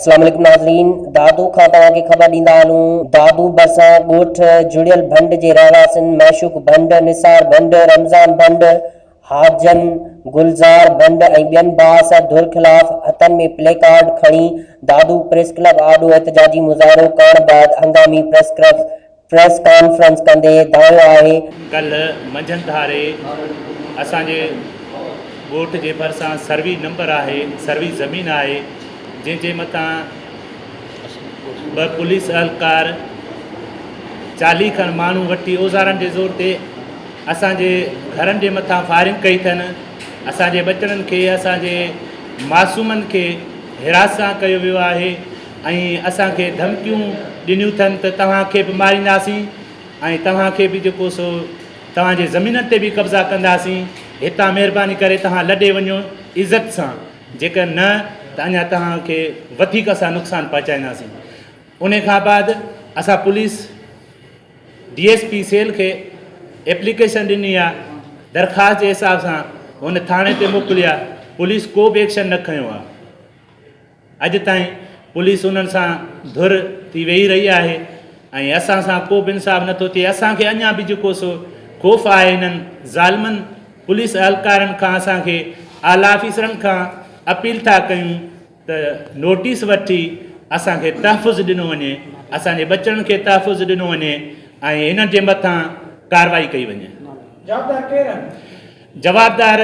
اسلام عليڪم ناظرين دادو کان توهان کي خبر ڏيندا هلون دادو ڀرسان ڳوٺ جڙيل ڀنڊ جي رهواسين معشوق ڀنڊ، نثار ڀنڊ، رمضان ڀنڊ، حاجن گلزار ڀنڊ ۽ ٻين بااثر ڌر خلاف هٿن ۾ پلي ڪارڊ کڻي دادو پريس ڪلب آڏو احتجاجي مظاهرو ڪرڻ بعد هنگامي پريس پريس ڪانفرنس ڪندي دانهيو آهي. ڪلهه منجهند ڌاري اسان جي ڳوٺ جي ڀرسان سروي نمبر آهي، سروي زمين آهي، جنهن جي مٿان ٻه پوليس اهلڪار چاليهه کن ماڻهو وٺي اوزارن جي زور تي اسان جي گهرن جي مٿان فائرنگ ڪئي اٿن، اسان جي ٻچڙن کي اسان جي معصومن کي هراسان ڪيو ويو آهي. ۽ اسان کي ڌمڪيون ڏنيون اٿن ته توهان کي به مارينداسين ۽ توهان کي به جيڪو سو توهان جي زمينن تي به قبضا ڪنداسين، هتان مهرباني ڪري توهان لڏي وڃو عزت سان، جيڪر نه ته اڃا توهان کي وڌيڪ اسان نقصان پهچائينداسين. انهي کان بعد اسان police D S P cell کي ايپليڪيشن ڏني آهي، درخواست جي حساب سان هن ٿاڻي تي موڪلي آهي، پوليس ڪو به ايڪشن نه کنيو آهي. اڄ تائين پوليس انهن سان ڌر ٿي ويهي رهي آهي ۽ اسان سان ڪو به انصاف نٿو ٿئي اسان کي اڃا به جيڪو سو خوف آهي انهن ظالمن پوليس اهلڪارن کان اسان کي اعليٰ آفيسرن کان اپيل ٿا ڪيون ته نوٽيس وٺي اسان کي تحفظ ڏنو وڃي اسان جي ٻچڙن کي تحفظ ڏنو وڃي ۽ انهن جي مٿان ڪارروائي ڪئي وڃي. جوابدار ڪير آهن؟ جوابدار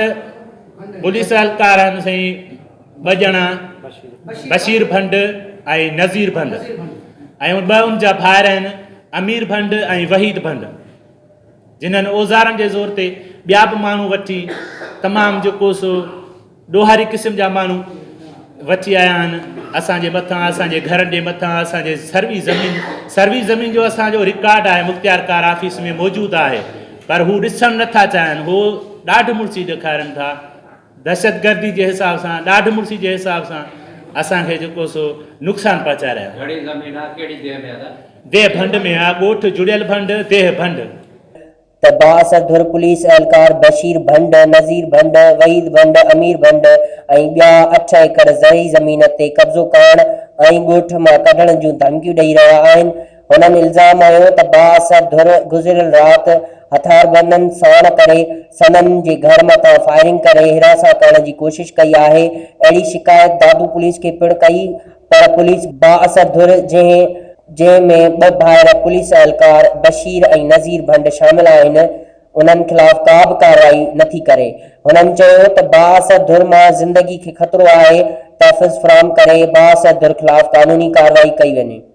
پوليس اهلڪار آهن سائين ٻه ڄڻا بشير ڀنڊ ۽ نذير ڀنڊ ۽ ٻه ان جا ڀائر آهن امير ڀنڊ ۽ وحيد ڀنڊ جنھن اوزارن جي زور تي ٻيا به ماڻهو وٺي تمام جيڪو سو ڏوهاري قسم جا ماڻهو وٺي آيا آهن اسان جي مٿان اسان جي گهرن جي مٿان اسان جي سروي زمين سروي زمين جو اسان جو رڪارڊ آهي مختيار ڪار آفيس ۾ موجود آهي پر هو ڏسڻ نٿا چاهين هو ڏاڍ مڙسي ڏيکارين ٿا دهشتگردي جي حساب سان ڏاڍ مڙسي جي حساب سان اسان کي جيڪو سو نقصان پهچائي رهيا آهن. گهڻي زمين آ ڪهڙي ديهه ۾ ادا. ديهه ڀنڊ ۾ آ ڳوٺ جڙيل ڀنڊ ديهه ڀنڊ. ته بااثر ڌر پوليس اهلڪار بشير ڀنڊ، نذير ڀنڊ، وحيد ڀنڊ، امير ڀنڊ ۽ ٻيا اٺ ايڪڙ زرعي زمين تي قبضو ڪرڻ ۽ ڳوٺ مان ڪڍڻ جون ڌمڪيون ڏئي رهيا آهن. هنن الزام هنيو ته بااثر ڌر گذريل رات هٿياربندن ساڻ ڪري سندن جي گهر مٿان فائرنگ ڪري هراسان ڪرڻ جي ڪوشش ڪئي آهي، اهڙي شڪايت دادو پوليس کي پڻ ڪئي پر پوليس بااثر ڌر جنهن جنهن ۾ ٻه ڀائر پوليس اهلڪار بشير ۽ نذير ڀنڊ شامل آهن انهن خلاف ڪا به ڪارروائي نٿي ڪري. هنن چيو ته بااثر ڌر مان زندگي کي خطرو آهي، تحفظ فراهم ڪري بااثر ڌر خلاف قانوني ڪارروائي ڪئي وڃي.